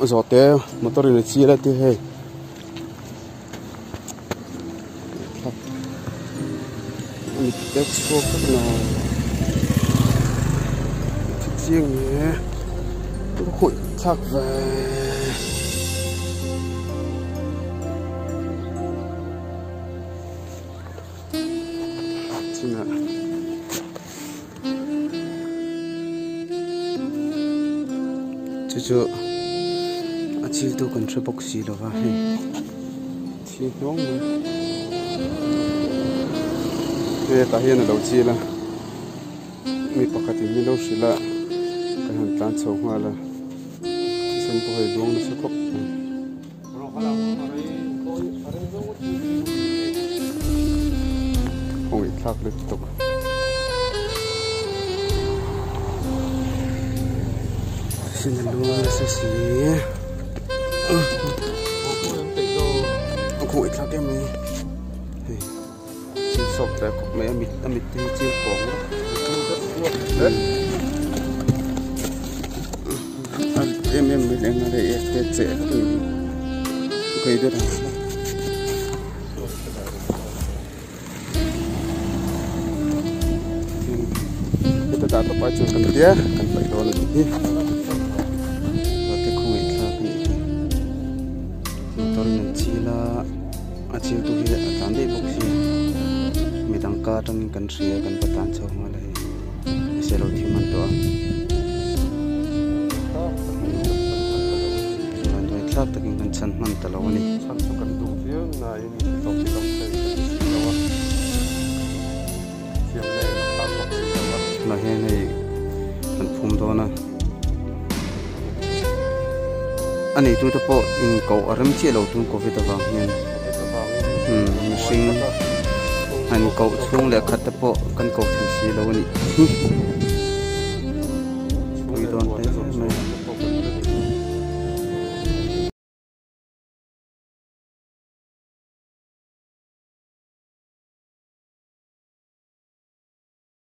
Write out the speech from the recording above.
Zawhte motor in a chil a ti hei. Mit te chhuak vek lo thi chiang nge ka khawih thlak ve. Chungah. Chu chu a chil tu kan hre bawk si lova hei thi hnuang mai hetah hian alo chil a mi pakhat in min lo hrilh a kan han tlan chho nghal a thisen pawh hei duang nasa khawp mai. Kawngih thlak lut tawk. Sin a lu nasa si. A kawngih thlak em mai. Hei chil sawk tle khawp mai a mit a mit te hi chil pawng vek. A em em mai leh nghal a ek te cheh vek a ni hi ka ei deuh ang heta dah tawp ah chuan kan tia kan paih dawn a nih hi te khawngaih thlak a nih hi motor in an chil a a chil tu hi a tlan daih bawk sia midang ka atangin kan hria kan va tlan chho nghal a hei. Se lo thim an tawh a vanduai thlak takin kan chhan hman ta lo a ni. Chhan chu kan duh viau nain tawp hi dam thei kan ni si lo a, thiamna in a phak bawk si lo a. Tunah hian hei kan phum dawn a, a neitute pawh inkoh a rem chiah lo tun covid avang hian. Mihring han koh chhung leh khat te pawh kan ko thei si lo a nih hi.